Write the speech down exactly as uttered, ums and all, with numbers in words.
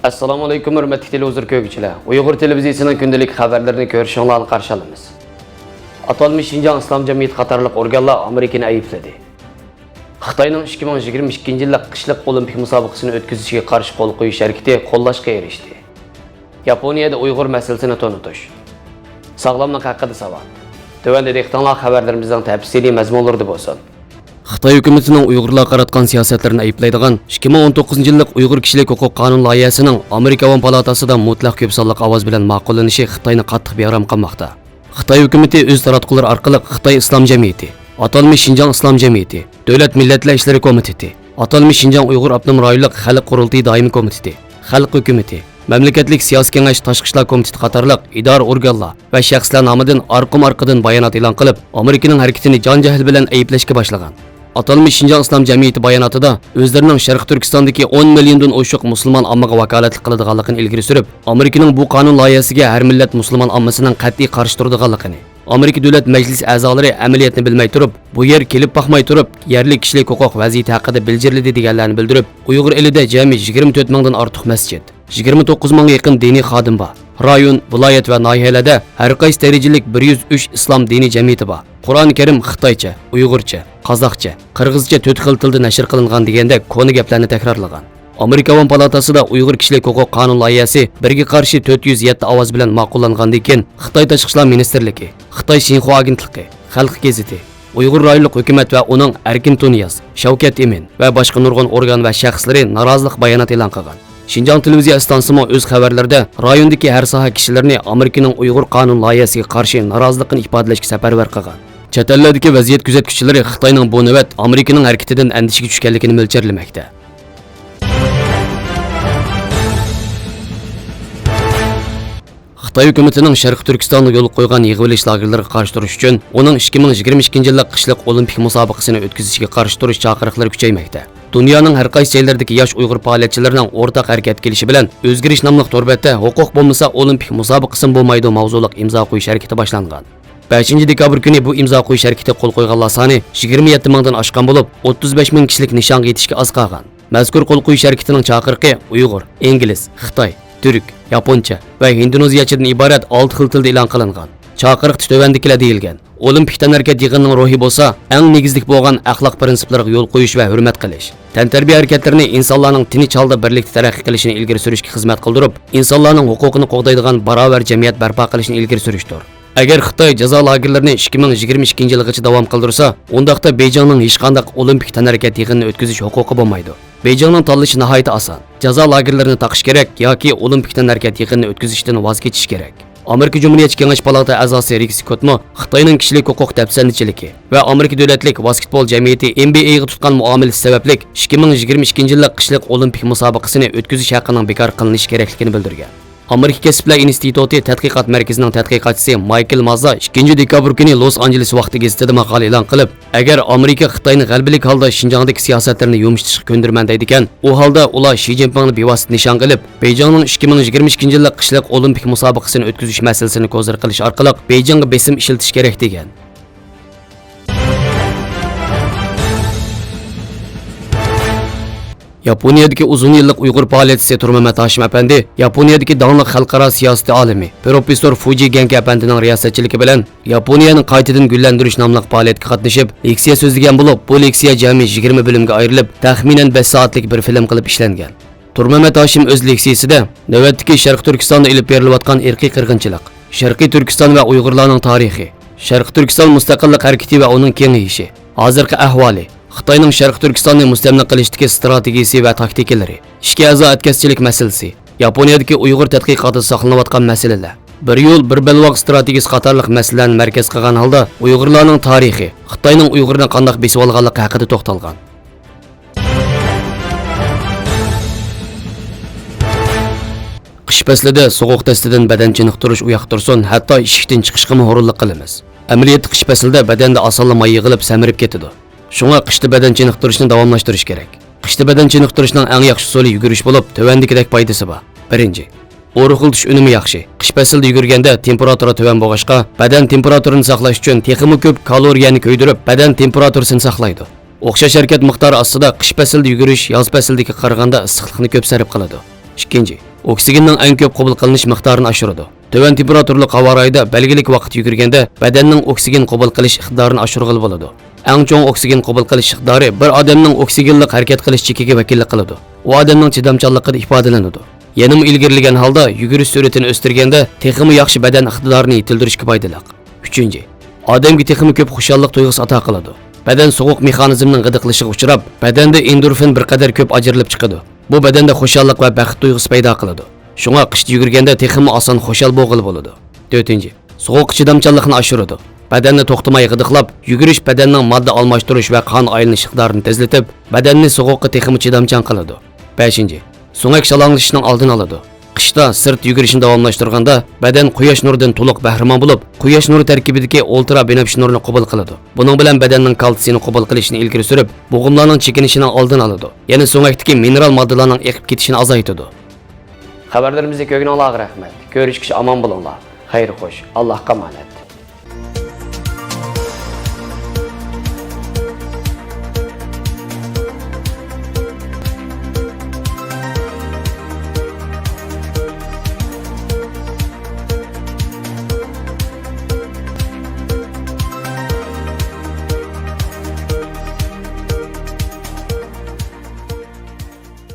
ئەسسالامۇ ئەلەيكۇم، ھۆرمەتلىك تېلېۋىزور كۆرگۈچىلەر! ئۇيغۇر تېلېۋىزىيىسىنىڭ كۈندىلىك خەۋەرلىرىنى كۆرۈشۈڭلارنى قارشى ئالىمىز. ئاتالمىش شىنجاڭ ئىسلام جەمئىيىتى قاتارلىق ئورگانلار ئامېرىكىنى ئەيىبلىدى. خىتاينىڭ ئىككى مىڭ يىگىرمە ئىككىنچى يىللىق قىشلىق ئولىمپىك مۇسابىقىسىنى ئۆتكۈزۈشىگە قارشى قول قويۇش ھەرىكىتى قوللاشقا ئېرىشتى. ياپونىيەدە ئۇيغۇر مەسىلىسىنى تونۇتۇش. ساغلاملىق ھەققىدە ساۋات. تۆۋەندە دىققىتىڭلار خەۋەرلىرىمىزنىڭ تەپسىلىي مەزمۇنلىرىدا بولسۇن. خىتاي ھۆكۈمىتىنىڭ ئۇيغۇرلارغا قاراتقان سىياسەتلىرىنى ئەيىبلەيدىغان ئىككى مىڭ ئون توققۇزىنچى يىللىق ئۇيغۇر كىشىلىك ھوقۇق قانۇن لايىھەسىنىڭ ئامېرىكا ئاۋام پالاتاسىدا مۇتلەق كۆپ سانلىق ئاۋاز بىلەن ماقۇللىنىشى خىتاينى قاتتىق بىئارام قىلماقتا. خىتاي ھۆكۈمىتى ئۆز تاراتقۇلىرى ئارقىلىق خىتاي ئىسلام جەمئىيىتى، ئاتالمىش شىنجاڭ ئىسلام جەمئىيىتى، دۆلەت مىللەتلەر ئىشلىرى كومىتېتى، ئاتالمىش شىنجاڭ ئۇيغۇر ئاپتونوم رايونلۇق خەلق قۇرۇلتىيى دائىمىي كومىتېتى، خەلق ھۆكۈمىتى، مەملىكەتلىك سىياسىي كېڭەش تاشقى ئىشلار كومىتېتى قاتارلىق ئىدارە ئورگانلار ۋە شەخسلەر نامىدىن ئارقىمۇ ئارقىدىن بايانات ئېلان قىلىپ، ئامېرىكىنىڭ ھەرىكىتىنى جان-جەھلى بىلەن ئەيىبلەشكە باشلىغان. ئاتالمىش شىنجاڭ ئىسلام جەمئىيىتى باياناتىدا ئۆزلىرىنىڭ شەرقىي تۈركىستاندىكى ئون مىليوندىن ئوشۇق مۇسۇلمان ئاممىغا ۋاكالەتلىك قىلىدىغانلىقىنى ئىلگىرى سۈرۈپ، ئامېرىكىنىڭ بۇ قانۇن لايىھەسىگە ھەر مىللەت مۇسۇلمان ئاممىسىنىڭ قەتئىي قارشى تۇرىدىغانلىقىنى، ئامېرىكا دۆلەت مەجلىسى ئەزالىرى ئەمەلىيەتنى بىلمەي تۇرۇپ، بۇ يەر كېلىپ باقماي تۇرۇپ، يەرلىك كىشىلىك ھوقۇق ۋەزىيىتى ھەققىدە بىلجىرلىدى دېگەنلەرنى بىلدۈرۈپ، ئۇيغۇر ئېلىدە جەمئىي يىگىرمە تۆت مىڭدىن ئارتۇق مەسچىت، يىگىرمە توققۇز مىڭغا يېقىن دىنىي خادىم بار. رايون، ۋىلايەت ۋە ناھىيەلەردە ھەر قايسى دەرىجىلىك بىر يۈز ئۈچ ئىسلام دىنىي جەمئىيىتى بار. قۇرئان كەرىم خىتايچە، ئۇيغۇرچە، قازاقچە، قىرغىزچە تۆت خىل تىلدا نەشر قىلىنغان دېگەندەك كونا گەپلەرنى تەكرارلىغان. ئامېرىكا ئاۋام پالاتاسىدا ئۇيغۇر كىشىلىك ھوقۇق قانۇن لايىھەسى بىرگە قارشى تۆت يۈز يەتتە ئاۋاز بىلەن ماقۇللانغاندىن كېيىن، خىتاي تاشقى ئىشلار مىنىستىرلىكى، خىتاي شىنخۇا ئاگېنتلىقى، خەلق گېزىتى، ئۇيغۇر رايونلۇق ھۆكۈمەت ۋە ئۇنىڭ ئەركىن تۇنىياز، شەۋكەت ئىمىن ۋە باشقا نۇرغۇن ئورگان ۋە شەخسلىرى نارازىلىق بايانات ئېلان قىلغان. شىنجاڭ تېلېۋىزىيە ئىستانسىسىمۇ ئۆز خەۋەرلىرىدە رايوندىكى ھەر ساھە كىشىلىرىنى ئامېرىكىنىڭ ئۇيغۇر قانۇن لايىھەسىگە قارشى نارازىلىقىنى ئىپادىلەشكە سەپەرۋەر قىلغان. چەت ئەللەردىكى ۋەزىيەت كۆزەتكۈچىلىرى خىتاينىڭ بۇ نۆۋەت ئامېرىكىنىڭ ھەرىكىتىدىن ئەندىشىگە چۈشكەنلىكىنى مۆلچەرلىمەكتە. خىتاي ھۆكۈمىتىنىڭ شەرقىي تۈركىستاندا يولغا قويغان يىغىۋېلىش لاگېرلىرىغا قارشى تۇرۇش ئۈچۈن، ئۇنىڭ ئىككى مىڭ يىگىرمە ئىككىنچى يىللىق قىشلىق ئولىمپىك مۇسابىقىسىنى ئۆتكۈزۈشىگە قارشى تۇرۇش چاقىرىقلىرى كۈچەيمەكتە. دۇنيانىڭ ھەر قايسى جايلىرىدىكى ياش ئۇيغۇر پائالىيەتچىلىرىنىڭ ئورتاق ھەرىكەتكە كېلىشى بىلەن، ئۆزگىرىش ناملىق تور بەتتە ھوقۇق بولمىسا، ئولىمپىك مۇسابىقىسىمۇ بولمايدۇ ماۋزۇلۇق ئىمزا قويۇش ھەرىكىتى باشلانغان. بەشىنچى دېكابىر كۈنى بۇ ئىمزا قويۇش ھەرىكىتىگە قول قويغانلار سانى يىگىرمە يەتتە مىڭدىن ئاشقان بولۇپ، ئوتتۇز بەش مىڭ كىشىلىك نىشانغا يېتىشكە ئاز قالغان. مەزكۇر قول قويۇش ھەرىكىتىنىڭ چاقىرىقى ئۇيغۇر، ئىنگلىز، خىتاي، تۈرك، ياپونچە ۋە ھىندونېزىيەچىدىن ئىبارەت ئالتە خىل تىلدا ئېلان قىلىنغان. چاقىرىقتا تۆۋەندىكىلەر دېيىلگەن: ئولىمپىك تەنھەرىكەت يىغىنىنىڭ روھى بولسا، ئەڭ نېگىزلىك بولغان ئەخلاق پىرىنسىپلىرىغا يول قويۇش ۋە ھۆرمەت قىلىش، تەنتەربىيە ھەرىكەتلىرىنى ئىنسانلارنىڭ تىنچ ھالدا بىرلىكتە تەرەققىي قىلىشىنى ئىلگىرى سۈرۈشكە خىزمەت قىلدۇرۇپ، ئىنسانلارنىڭ ھوقۇقىنى قوغدايدىغان باراۋەر جەمئىيەت بەرپا قىلىشنى ئىلگىرى سۈرۈشتۇر. ئەگەر خىتاي جازا لاگېرلىرىنى ئىككى مىڭ يىگىرمە ئىككىنچى يىلغىچە داۋام قىلدۇرسا، ئۇنداقتا بېيجىڭنىڭ ھېچقانداق ئولىمپىك تەنھەرىكەت يىغىنىنى ئۆتكۈزۈش ھوقۇقى بولمايدۇ. بېيجىڭنىڭ تاللىشى ناھايىتى ئاسان. جازا لاگېرلىرىنى تاقىش كېرەك ياكى ئولىمپىك تەنھەرىكەت يىغىنىنى ئۆتكۈزۈشتىن ۋاز كېچىش كېرەك. ئامېرىكا جۇمھۇرىيەتچى كېڭەش پالاتا ئەزاسى رىك سكوتمۇ خىتاينىڭ كىشىلىك ھوقۇق دەپسەندىچىلىكى ۋە ئامېرىكا دۆلەتلىك ۋاسكېتبول جەمئىيىتى ئېن بى ئېيغا تۇتقان مۇئامىلىسى سەۋەبلىك ئىككى مىڭ يىگىرمە ئىككىنچى يىللىق قىشلىق ئولىمپىك مۇسابىقىسىنى ئۆتكۈزۈش ھەققىنىڭ بىكار قىلىنىشى كېرەكلىكىنى بىلدۈرگەن. ئامېرىكا كەسىپلەر ئىنستىتۇتى تەتقىقات مەركىزىنىڭ تەتقىقاتچىسى مايكل مازا ئىككىنچى دېكابىر كۈنى لوس ئانژېلېس ۋاقتى گېزىتىدە ماقالە ئېلان قىلىپ، ئەگەر ئامېرىكا خىتاينى غەلىبىلىك ھالدا شىنجاڭدىكى سىياسەتلىرىنى يۇمشىتىشقا كۆندۈرىمەن دەيدىكەن، ئۇ ھالدا ئۇلار شى جىنپىڭنى بىۋاسىتە نىشانغا ئېلىپ، بېيجىڭنىڭ ئىككى مىڭ يىگىرمە ئىككىنچى يىللىق قىشلىق ئولىمپىك مۇسابىقىسىنى ئۆتكۈزۈش مەسىلىسىنى كوزىر قىلىش ئارقىلىق بېيجىڭغا بېسىم ئىشلىتىش كېرەك، دېگەن. ياپونىيەدىكى ئۇزۇن يىللىق ئۇيغۇر پائالىيەتچىسى تۇرمەمەت ھاشىم ئەپەندى ياپونىيەدىكى داڭلىق خەلقئارا سىياسىتى ئالىمى، پروفېسسور فۇجى گەنكى ئەپەندىنىڭ رىياسەتچىلىكى بىلەن ياپونىيەنى قايتىدىن گۈللەندۈرۈش ناملىق پائالىيەتكە قاتنىشىپ، لېكسىيە سۆزلىگەن بولۇپ، بۇ لېكسىيە جەمئىي يىگىرمە بۆلۈمگە ئايرىلىپ، تەخمىنەن بەش سائەتلىك بىر فىلىم قىلىپ ئىشلەنگەن. تۇرمەمەت ھاشىم ئۆز لېكسىيىسىدە نۆۋەتتىكى شەرقىي تۈركىستاندا ئېلىپ بېرىلىۋاتقان ئىرقىي قىرغىنچىلىق، شەرقىي تۈركىستان ۋە ئۇيغۇرلارنىڭ تارىخى، شەرقىي تۈركىستان مۇستەقىللىق ھەرىكىتى ۋە ئۇنىڭ كېڭىيىشى، ھازىرقى ئەھۋالى، خىتاينىڭ شەرقىي تۈركىستاننى مۇستەملىكە قىلىشتىكى ئىستراتېگىيىسى ۋە تاكتىكىلىرى، ئىچكى ئەزا ئەتكەسچىلىك مەسىلىسى، ياپونىيەدىكى ئۇيغۇر تەتقىقاتىدا ساقلىنىۋاتقان مەسىلىلەر، بىر يول، بىر بەلباغ ئىستراتېگىيىسى قاتارلىق مەسىلىلەرنى مەركەز قىلغان ھالدا ئۇيغۇرلارنىڭ تارىخى، خىتاينىڭ ئۇيغۇرنى قانداق بېسىۋالغانلىقى ھەققىدە توختالغان. قىش پەسلىدە سوغۇق دەستىدىن بەدەن چېنىقتۇرۇش ئۇياقتا تۇرسۇن، ھەتتا ئىشىكتىن چىقىشقىمۇ ھۇرۇنلۇق قىلىمىز. ئەمەلىيەتتە قىش پەسلىدە بەدەندە ئاسانلا ماي يىغىلىپ سەمرىپ كېتىدۇ. شۇڭا قىشتا بەدەن چېنىقتۇرۇشنى داۋاملاشتۇرۇش كېرەك. قىشتا بەدەن چېنىقتۇرۇشنىڭ ئەڭ ياخشى ئۇسۇلى يۈگۈرۈش بولۇپ، تۆۋەندىكىدەك پايدىسى بار. بىرىنچى، ئورۇق ئۇلىتىش ئۈنۈمى ياخشى. قىش پەسلىدە يۈگۈرگەندە تېمپېراتۇرا تۆۋەن بولغاچقا، بەدەن تېمپېراتۇرىنى ساقلاش ئۈچۈن تېخىمۇ كۆپ كالورىيەنى كۆيدۈرۈپ، بەدەن تېمپېراتۇرىسىنى ساقلايدۇ. ئوخشاش ھەرىكەت مىقدارى ئاستىدا قىش پەسلىدە يۈگۈرۈش ياز پەسلىدىكىگە قارىغاندا ئىسسىقلىقنى كۆپ سەرپ قىلىدۇ. ئىككىنچى، ئوكسىگېننىڭ ئەڭ كۆپ قوبۇل قىلىنىش مىقدارىنى ئاشۇرىدۇ. تۆۋەن تېمپېراتۇرىلىق ھاۋا رايىدا بەلگىلىك ۋاقىت يۈگۈرگەندە بەدەننىڭ ئوكسىگېن قوبۇل قىلىش ئىقتىدارىنى ئاشۇرغىلى بولىدۇ. ئەڭ چوڭ ئوكسىگېن قوبۇل قىلىش ئىقتىدارى بىر ئادەمنىڭ ئوكسىگېنلىق ھەرىكەت قىلىش چېكىگە ۋەكىللىك قىلىدۇ. ئۇ ئادەمنىڭ چىدامچانلىقىدا ئىپادىلىنىدۇ. يەنىمۇ ئىلگىرىلىگەن ھالدا يۈگۈرۈش سۈرئىتىنى ئۆستۈرگەندە تېخىمۇ ياخشى بەدەن ئىقتىدارىنى يېتىلدۈرۈشكە پايدىلىق. ئۈچىنچى، ئادەمگە تېخىمۇ كۆپ خۇشاللىق تۇيغۇسى ئاتا قىلىدۇ. بەدەن سوغۇق مېخانىزمنىڭ غىدىقلىشىغا ئۇچراپ، بەدەندە ئېندورفىن بىر قەدەر كۆپ ئاجرىلىپ چىقىدۇ. بۇ بەدەندە خۇشاللىق ۋە بەخت تۇيغۇسى پەيدا قىلىدۇ. شۇڭا قىشتا يۈگۈرگەندە تېخىمۇ ئاسان خۇشال بولغىلى بولىدۇ. تۆتىنچى، سوغۇققا چىدامچانلىقنى ئاشۇرىدۇ. بەدەننى توختىماي غىدىقلاپ، يۈگۈرۈش بەدەننىڭ ماددا ئالماشتۇرۇش ۋە قان ئايلىنىش ئىقتىدارىنى تېزلىتىپ، بەدەننى سوغۇققا تېخىمۇ چىدامچان قىلىدۇ. بەشىنچى، سۆڭەك شالاڭلىشىشنىڭ ئالدىنى ئالىدۇ. قىشتا سىرت يۈگۈرۈشنى داۋاملاشتۇرغاندا، بەدەن قۇياش نۇرىدىن تولۇق بەھرىمەن بولۇپ، قۇياش نۇرى تەركىبىدىكى ئۇلترا بىنەپشە نۇرىنى قوبۇل قىلىدۇ. بۇنىڭ بىلەن بەدەننىڭ كالتسىينى قوبۇل قىلىشىنى ئىلگىرى سۈرۈپ، بوغۇملارنىڭ چېكىنىشىنىڭ ئالدىنى ئالىدۇ. يەنە سۆڭەكتىكى مىنېرال ماددىلارنىڭ ئېقىپ كېتىشىنى ئازايتىدۇ. خەۋەرلىرىمىزنى كۆرگىنىڭلارغا رەھمەت. كۆرۈشكىچە ئامان بولۇڭلار. خەير خوش. ئاللاھقا ئامانەت.